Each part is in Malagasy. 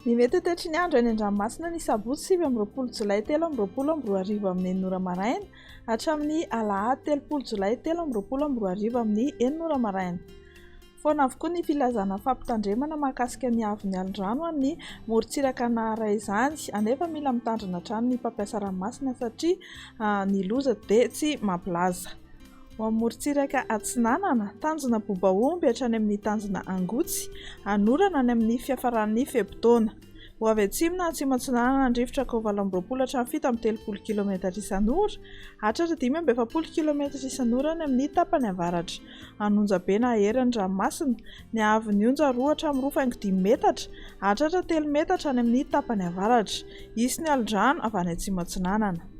Ny mety ho toetry ny andro any an-dranomasina ny sabotsy 29 jolay 2023 amin'ny enina ora maraina hatramin'ny alahady 30 jolay 2023 amin'ny enina ora maraina. Foana avokoa ny filazana fampitandremana mahakasika ny haavon'ny alin-drano any morontsiraka naharay izany, anefa mila mitandrina hatrany ny mpampiasa ranomasina satria ny loza dia tsy mampilaza. Ho amin'ny morontsiraka atsinanana, tanjona Bobaomby hatrany amin'ny tanjona Angotsy, hanorana any amin'ny fiafaran'ny fe-potoana. Ho avy atsimo na atsimo atsinanana ny rivotra ka ho 28 hatramin'ny 37 kilometatra isan'ora, hatratra 45 kilometatra isan'ora any amin'ny tapany avaratra. Hanonja be na hahery ny ranomasina, ny haavon'ny onja 2 hatramin'ny 2,5 metatra, hatratra 3 metatra any amin'ny tapany avaratra. Hisy ny alon-drano avy any atsimo atsinanana.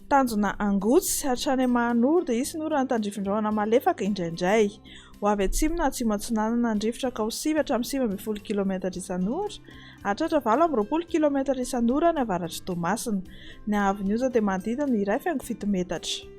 Tanjona Angotsy, hatrany Mahanoro dia hisy ny orana tandrifin-drahona malefaka indraindray. Ho avy atsimo na atsimo atsinanana ny rivotra ka ho 9 hatramin'ny 19 kilometatra isan'ora, hatratra 28 kilometatra isan'ora any avaratr'i Toamasina. Ny haavon'ny onja dia manodidina ny 1,7 metatra.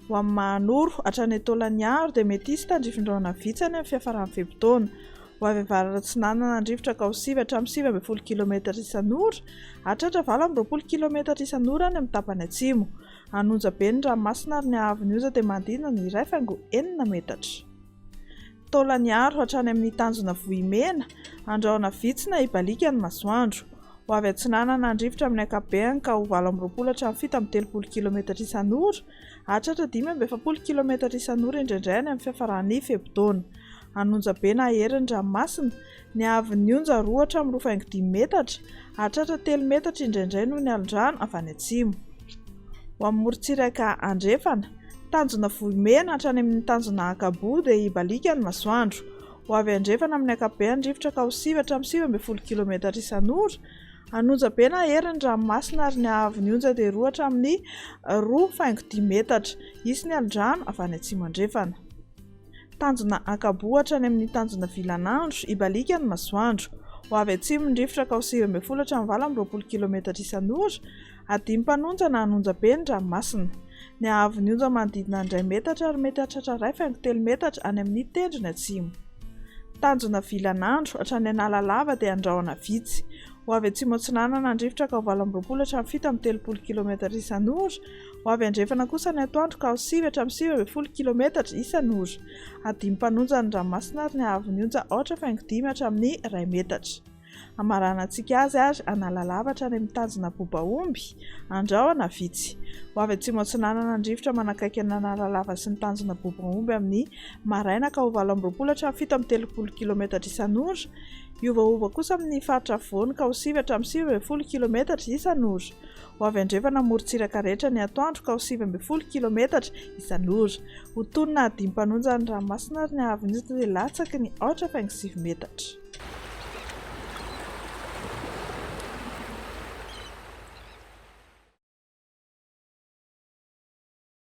Ho amin'ny Mahanoro, hatrany Taolagnaro dia mety hisy tandrifin-drahona vitsy any amin'ny fiafaran'ny fe-potoana. Ho avy avaratra atsinanana ny rivotra ka ho 9 hatramin'ny 19 kilometatra isan'ora, hatratra 28 kilometatra isan'ora any amin'ny tapany atsimo. Hanonja be ny ranomasina ary ny haavon'ny onja dia manodidina ny 1,6 metatra. Taolagnaro hatrany amin'ny tanjona Vohimena, andrahona vitsy na hibaliaka ny masoandro. Ho avy atsinanana ny rivotra amin'ny ankapobeny ka ho 28 hatramin'ny 37 kilometatra isan'ora, hahatratra 45 kilometatra isan'ora indraindray any amin'ny fiafaran'ny fe-potoana. Hanonja be na hahery ny ranomasina, ny haavon'ny onja 2 hatramin'ny 2,5 metatra, hahatratra 3 metatra indraindray noho ny alon-drano avy any atsimo. Ho amin'ny morontsiraka andrefana, tanjona Vohimena hatrany amin'ny tanjona Ankaboa dia hibaliaka ny masoandro. Ho avy andrefana amin'ny ankapobeny ny rivotra ka ho 9 hatramin'ny 19 kilometatra isan'ora. Hanonja be na hahery ny ranomasina ary ny haavon'ny onja dia 2 hatramin'ny 2,5 metatra. Hisy ny alon-drano avy any atsimo andrefana. Tanjona Ankaboa hatrany amin'ny tanjona Vilanandro, hibaliaka ny masoandro. Ho avy atsimo ny rivotra ka ho 19 hatramin'ny 28 kilometatra isan'ora. Adino mpanonja na hanonja be ny ranomasina. Ny haavon'ny onja manodidina ny iray metatra ary mety hahatratra 1,3 metatra any amin'ny tendrony atsimo. Tanjona Vilanandro, hatrany Analalava dia andrahona vitsy. Ho avy atsimo atsinanana ny rivotra ka ho 28 hatramin'ny 37 kilometatra isan'ora. Ho avy andrefana kosa ny atoandro ka ho 9 hatramin'ny 19 kilometatra isan'ora. Adino mpanonja ny ranomasina ary ny haavon'ny onja 4,5 hatramin'ny 1 metatra. Hamaranantsika azy ary Analalava hatrany amin'ny tanjona Bobaomby, Andrahona vitsy. Ho avy atsimo atsinanana ny rivotra manakaiky an'Analalava sy ny tanjona Bobaomby amin'ny maraina ka ho 28 hatramin'ny 37 kilometatra isan'ora. Hiovaova kosa amin'ny faritra afovoany ka ho 9 hatramin'ny 19 kilometatra isan'ora. Ho avy andrefana morontsiraka rehetra ny atoandro ka ho 19 kilometatra isan'ora. Ho tonina hadim-panonja ny ranomasina ary ny haavon'izy dia latsaky ny 4,9 metatra.